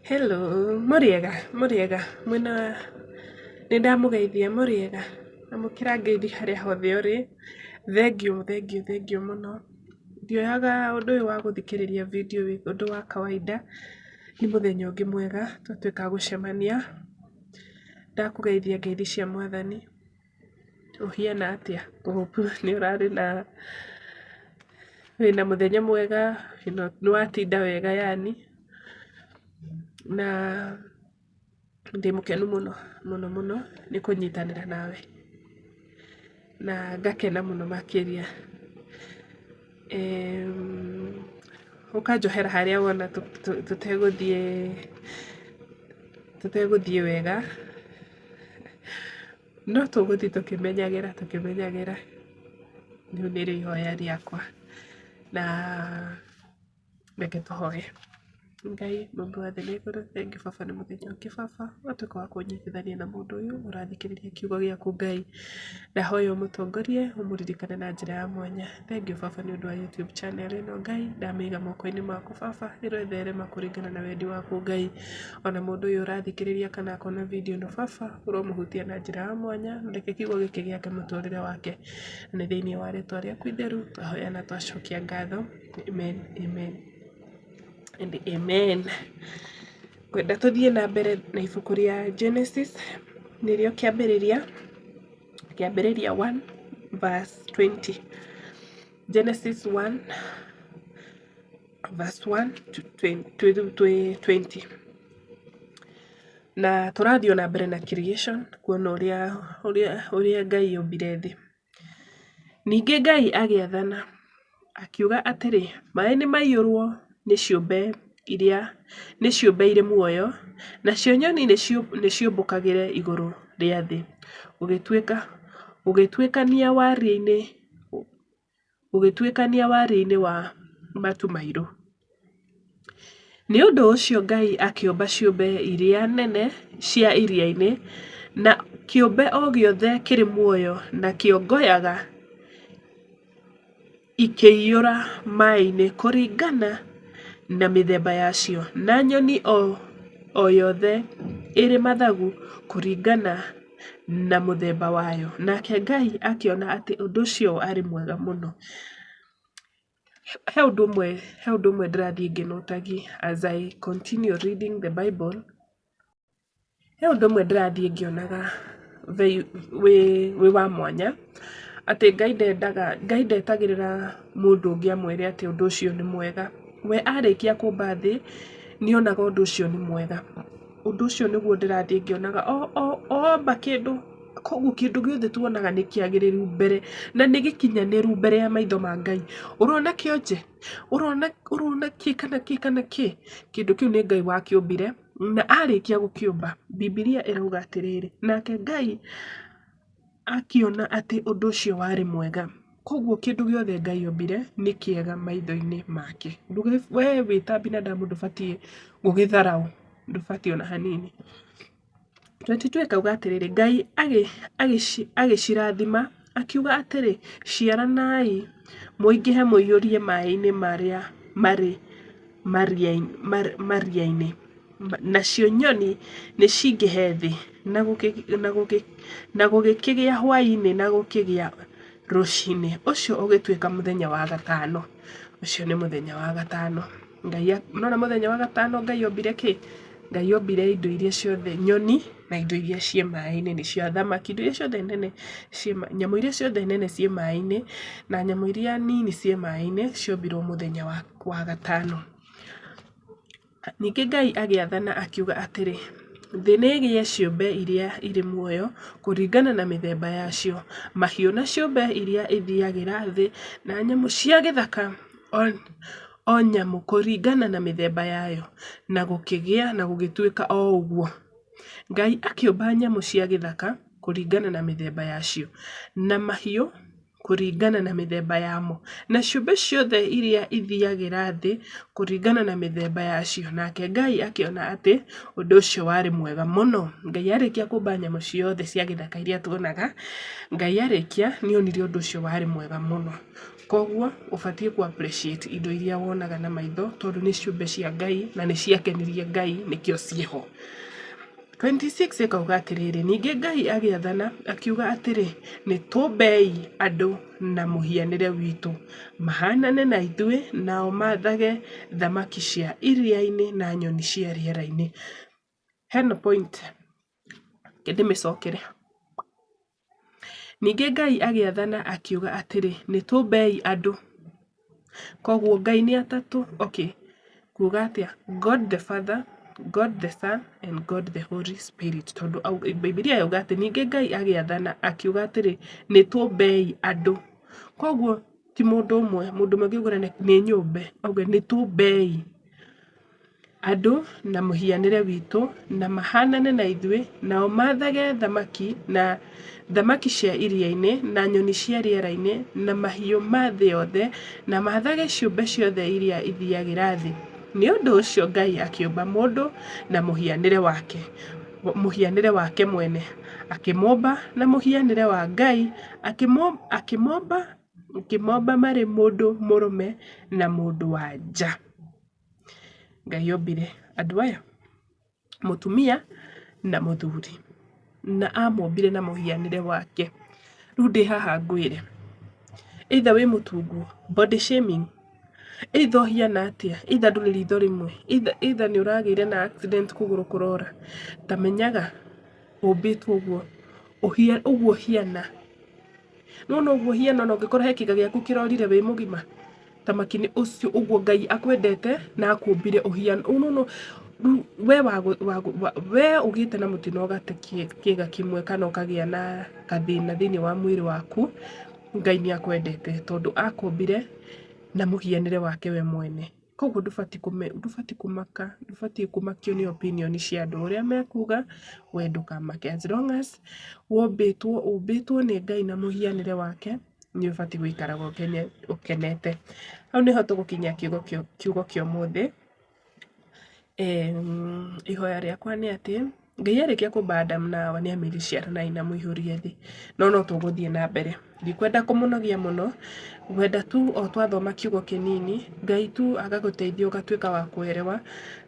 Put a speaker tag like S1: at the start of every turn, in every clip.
S1: Hello, mũrĩega? Mũrĩega? Mwĩna, nĩndamũgeithia, mũrĩega? Amũkĩra ngeithi harĩa hothe ũrĩ, thengiũ thengiũ thengiũ mũno. Ndioyaga ũndũ ũyũ wa gũthikĩrĩria video wĩ ũndũ wa kawaida, nĩ mũthenya ũngĩ mwega twatuĩka a gũcemania, ndakũgeithia ngeithi cia mwathani, ũhiana atĩa? Ngũ hope nĩ ũrarĩ na wĩna mũthenya mwega, nĩ watinda wega yaani, na ndĩ mũkenu mũno mũno mũno nĩ kũnyitanĩra nawe, na ngakena mũno makĩria. Ũkanjohera harĩa wona tũtegũthiĩ tũtegũthiĩ wega, no tũgũthiĩ tũkĩmenyagĩra tũkĩmenyagĩra, rĩu nĩrĩo ihoya rĩakwa na reke tũhoe. Ngai mũmbi wa thĩ na igũrũ, thengiũ baba nĩ mũthenya ũngĩ baba, watuĩka wa kũnyitithania na mũndũ ũyũ ũrathikĩrĩria kiugo gĩaku Ngai. Ndahoya ũmũtongorie, ũmũririkane na njĩra ya mwanya. Thengiũ baba nĩ ũndũ wa YouTube channel ĩno Ngai, ndamĩiga moko-inĩ maku baba, ĩrotherema kũringana na wendi waku Ngai. Ona mũndũ ũyũ ũrathikĩrĩria kana akona video ĩno baba, ũromũhutia na njĩra ya mwanya, reke kiugo gĩkĩ gĩake mũtũrĩre wake. Nĩ thĩinĩ wa rĩtwa rĩaku itheru, twahoya na twacokia ngatho. Amen, amen and amen. Ngwenda tũthiĩ na mbere na ibuku rĩa Genesis, nĩrĩo kĩambĩrĩria, kĩambĩrĩria 1 verse 20. Genesis 1 verse 1 to 20. Na tũrathiĩ o na mbere na creation kuona ũrĩa ũrĩa ũrĩa Ngai ombire thĩ. Ningĩ Ngai agĩathana akiuga atĩrĩ, maĩ nĩ maiyũrwo nĩ ciũmbe iria nĩ ciũmbe irĩ muoyo, nacio nyoni nĩ ciũmbũkagĩre igũrũ rĩa thĩ. Gũgĩtuĩka gũgĩtuĩkania wariĩ-inĩ gũgĩtuĩkania wariĩ-inĩ wa matu mairũ. Nĩ ũndũ ũcio Ngai akĩũmba ciũmbe iria nene cia iria-inĩ, na kĩũmbe o gĩothe kĩrĩ muoyo na kĩongoyaga ikĩiyũra maĩ-inĩ kũringana na mĩthemba yacio, na nyoni o yothe ĩrĩ mathagu kũringana na mũthemba wayo. Nake Ngai akĩona atĩ ũndũ ũcio warĩ mwega mũno. He ũndũ ũmwe he ũndũ ũmwe ndĩrathiĩ ngĩnotagia as I continue reading the Bible, he ũndũ ũmwe ndĩrathiĩ ngĩonaga wĩ wa mwanya, atĩ Ngai ndendaga Ngai ndetagĩrĩra mũndũ ũngĩ amwĩre atĩ ũndũ ũcio nĩ mwega. We arĩkia kũmba thĩ, nĩonaga ũndũ ũcio nĩ mwega. Ũndũ ũcio nĩguo ndĩrathiĩ ngĩonaga omba kĩndũ, koguo kĩndũ gĩothe tuonaga nĩ kĩagĩrĩru mbere na nĩ gĩkinyanĩru mbere ya maitho ma Ngai. Ũrona kĩonje, ũrona ũrona kĩ kana kĩ kana kĩ, kĩndũ kĩu nĩ Ngai wakĩũmbire na arĩkia gũkĩũmba, Bibilia ĩrauga atĩrĩrĩ, nake Ngai akĩona atĩ ũndũ ũcio warĩ mwega. Koguo kĩndũ gĩothe Ngai ombire nĩ kĩega maitho-inĩ make. We wĩ ta binadamu ndũbatiĩ gũgĩtharaũ, ndũbatiĩ ona hanini. 22 ĩkauga atĩrĩrĩ, Ngai agĩcirathima akiuga atĩrĩ, ciaranai mũingĩhe mũiyũrie maĩ-inĩ marĩa marĩ maria-inĩ, nacio nyoni nĩ cingĩhe thĩ. Na gũgĩkĩgĩa hwaĩ-inĩ na gũkĩgĩa rũcinĩ. Ũcio ũgĩtuĩka mũthenya wa gatano. Ũcio nĩ mũthenya wa gatano. Ngai, nĩwona mũthenya wa gatano Ngai ombire kĩ? Ngai ombire indo iria ciothe, nyoni na indo iria ciĩ maĩ-inĩ nĩcio thamaki, indo iria ciothe nene ciĩ nyamũ iria ciothe nene ciĩ maĩ-inĩ na nyamũ iria nini ciĩ maĩ-inĩ ciombirwo mũthenya wa gatano. Ningĩ Ngai agĩathana akiuga atĩrĩ, thĩ nĩ ĩgĩe ciũmbe iria irĩ muoyo kũringana na mĩthemba yacio, mahiũ na ciũmbe iria ithiiagĩra thĩ na nyamũ cia gĩthaka, o nyamũ kũringana na mĩthemba yayo, na gũkĩgĩa na gũgĩtuĩka o ũguo. Ngai akĩũmba nyamũ cia gĩthaka kũringana na mĩthemba yacio, na mahiũ kũringana na mĩthemba yamo, na ciũmbe ciothe iria ithiiagĩra thĩ kũringana na mĩthemba yacio. Nake Ngai akĩona atĩ ũndũ ũcio warĩ mwega mũno. Ngai arĩkia kũmba nyamũ ciothe cia gĩthaka iria tuonaga, Ngai arĩkia nĩ onire ũndũ ũcio warĩ mwega mũno. Koguo ũbatiĩ kũ appreciate indo iria wonaga na maitho tondũ nĩ ciũmbe cia Ngai na nĩ ciakenirie Ngai nĩkĩo ciĩho. 26 ĩkauga atĩrĩrĩ, ningĩ Ngai agĩathana akiuga atĩrĩ, nĩ tũmbei andũ na mũhianĩre witũ, mahanane na ithuĩ, nao maathage thamaki cia iria-inĩ na nyoni cia rĩera-inĩ. Hena point, reke ndĩmĩcokere. Ningĩ Ngai agĩathana akiuga atĩrĩ, nĩ tũmbei andũ. Koguo Ngai nĩ atatũ, okay, kuga atĩa? God the Father, God the Son and God the Holy Spirit. Tondũ Bibilia yauga atĩ ningĩ Ngai agĩathana akiuga atĩrĩ, nĩ tũmbei andũ. Koguo ti mũndũ ũmwe, mũndũ ũmwe angĩuga nĩ nyũmbe, auge nĩ tũmbei andũ na mũhianĩre witũ, na mahanane na ithuĩ, nao maathage thamaki na thamaki cia iria-inĩ, na nyoni cia rĩera-inĩ, na mahiũ ma thĩ yothe, na maathage ciũmbe ciothe iria ithiagĩra thĩ. Nĩ ũndũ ũcio Ngai akĩũmba mũndũ na mũhianĩre wake, mũhianĩre wake mwene, akĩmũmba na mũhianĩre wa Ngai, akĩmomba akĩmomba marĩ mũndũ mũrũme na mũndũ wa nja. Ngai ombire andũ aya, mũtumia na mũthuri, na amombire na mũhianĩre wake. Rĩu ndĩ haha ngwĩre, either wĩ mũtungu, body shaming, either ũhiana atĩa, either ndũrĩ ritho rĩmwe, either nĩ ũragĩire na accident kũgũrũ kũrora, ta menyaga ũmbĩtwo ũguo, ũguo ũhiana. Nĩwona ũguo ũhiana ona ũngĩkorwo he kĩga gĩaku kĩrorire wĩ mũgima, ta makĩnia ũcio ũguo Ngai akwendete na akũmbire ũhiana ũũ we we ũgĩte na mũtino ũgate kĩga kĩmwe kana ũkagĩa na gathĩna thĩinĩ wa mwĩrĩ waku, Ngai nĩ akwendete tondũ akũmbire na mũhianĩre wake we mwene. Koguo ndũbatiĩ ndũbatiĩ kũmaka, ndũbatiĩ kũmakio nĩ opinion cia andũ, ũrĩa mekuga we ndũkamake as long as wombĩtwo ũmbĩtwo nĩ Ngai na mũhianĩre wake, nĩ ũbatiĩ gũikaraga ũkenete. Hau nĩho tũgũkinyia kiugo kĩa ũmũthĩ. Ihoya rĩakwa nĩ atĩ, Ngai arĩkia kũmba Adamu na Hawa nĩ amerire ciaranai na mũihũrie thĩ. No no tũgũthiĩ na mbere. Ndikwenda kũmũnogia mũno, ngwenda tu o twathoma kiugo kĩnini, Ngai tu agagũteithia ũgatuĩka wa kũerewa.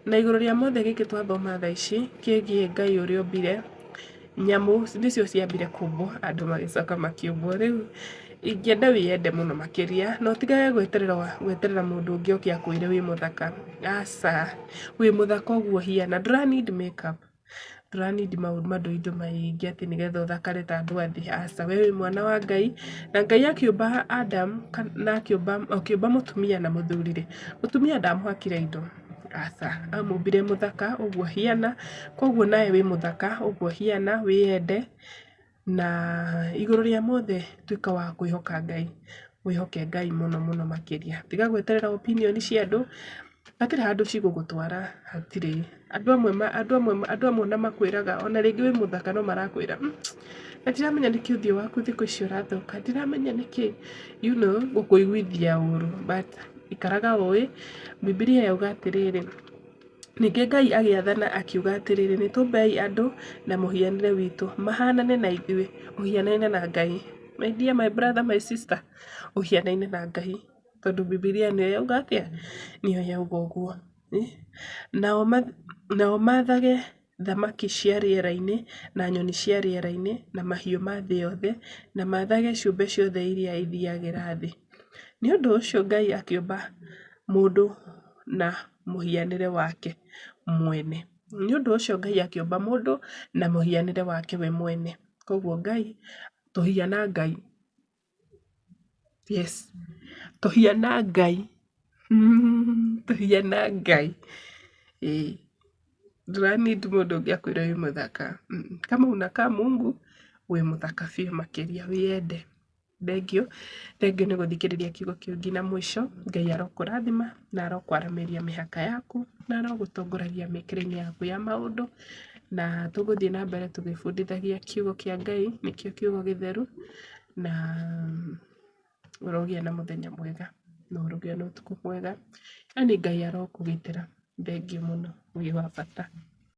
S1: Na igũrũ rĩa mothe gĩkĩ twathoma thaa ici, kĩgiĩ Ngai ũrĩa ombire nyamũ nĩcio ciambire kũmbwo, andũ magĩcoka makĩũmbwo. Rĩu ingĩenda wĩyende mũno makĩria, na ũtigage gweterera gweterera mũndũ ũngĩ oke akwĩre wĩ mũthaka. Aca, wĩ mũthaka ũguo ũhiana, ndũra need make up, ndũra need mandoindo maingĩ atĩ nĩgetha ũthakare ta andũ a thĩ, aca. We wĩ mwana wa Ngai, na Ngai akĩũmba Adam na akĩũmba akĩũmba mũtumia na mũthuri rĩ, mũtumia ndamũhakire indo, aca. Amũmbire mũthaka ũguo ahiana, koguo nawe wĩ mũthaka ũguo ũhiana, wĩyende. Na igũrũ rĩa mothe tuĩka wa kwĩhoka Ngai, wĩhoke Ngai mũno mũno makĩria. Tiga gweterera opinion cia andũ, hatirĩ handũ cigũgũtwara, hatirĩ. Andũ amwe andũ amwe andũ amwe ona makwĩraga ona rĩngĩ wĩ mũthaka no marakwĩra na ndiramenya nĩkĩ ũthiũ waku thikũ ici ũrathũka, ndiramenya nĩkĩ, you know, gũkũiguithia ũru but ikaraga ũĩ, Bibilia yauga atĩrĩrĩ, Ningĩ Ngai agĩathana akiuga atĩrĩrĩ, nĩ tũmbei andũ na mũhianĩre witũ, mahanane na ithuĩ. Ũhianaine na Ngai. My dear, my brother, my sister, ũhianaine na Ngai. Tondũ Bibilia nĩyo yauga atĩa? Nĩyo yauga ũguo. Nao, nao maathage thamaki cia rĩera-inĩ, na nyoni cia rĩera-inĩ, na mahiũ ma thĩ yothe, na maathage ciũmbe ciothe iria ithiagĩra thĩ. Nĩ ũndũ ũcio Ngai akĩũmba mũndũ na mũhianĩre wake mwene. Nĩ ũndũ ũcio Ngai akĩũmba mũndũ na mũhianĩre wake we mwene. Koguo Ngai, tũhiana Ngai. Yes, tũhiana Ngai. Tũhiana Ngai. Ĩĩ. Ndũra need mũndũ ũngĩ akwĩre wĩ mũthaka. Kama unakaa Mungu, wĩ mũthaka biũ makĩria, wĩyende. Thengiũ, thengiũ nĩ gũthikĩrĩria kiugo kĩu nginya mũico. Ngai arokũrathima na arokwaramĩria mĩhaka yaku na arogũtongoragia mĩkĩre-inĩ yaku ya maũndũ. Na tũgũthiĩ na mbere tũgĩbundithagia kiugo kĩa Ngai, nĩkĩo kiugo gĩtheru, na ũrogĩa na mũthenya mwega na ũrogĩa na ũtukũ mwega. Yaani Ngai arokũgitĩra. Thengiũ mũno, wĩ wa bata.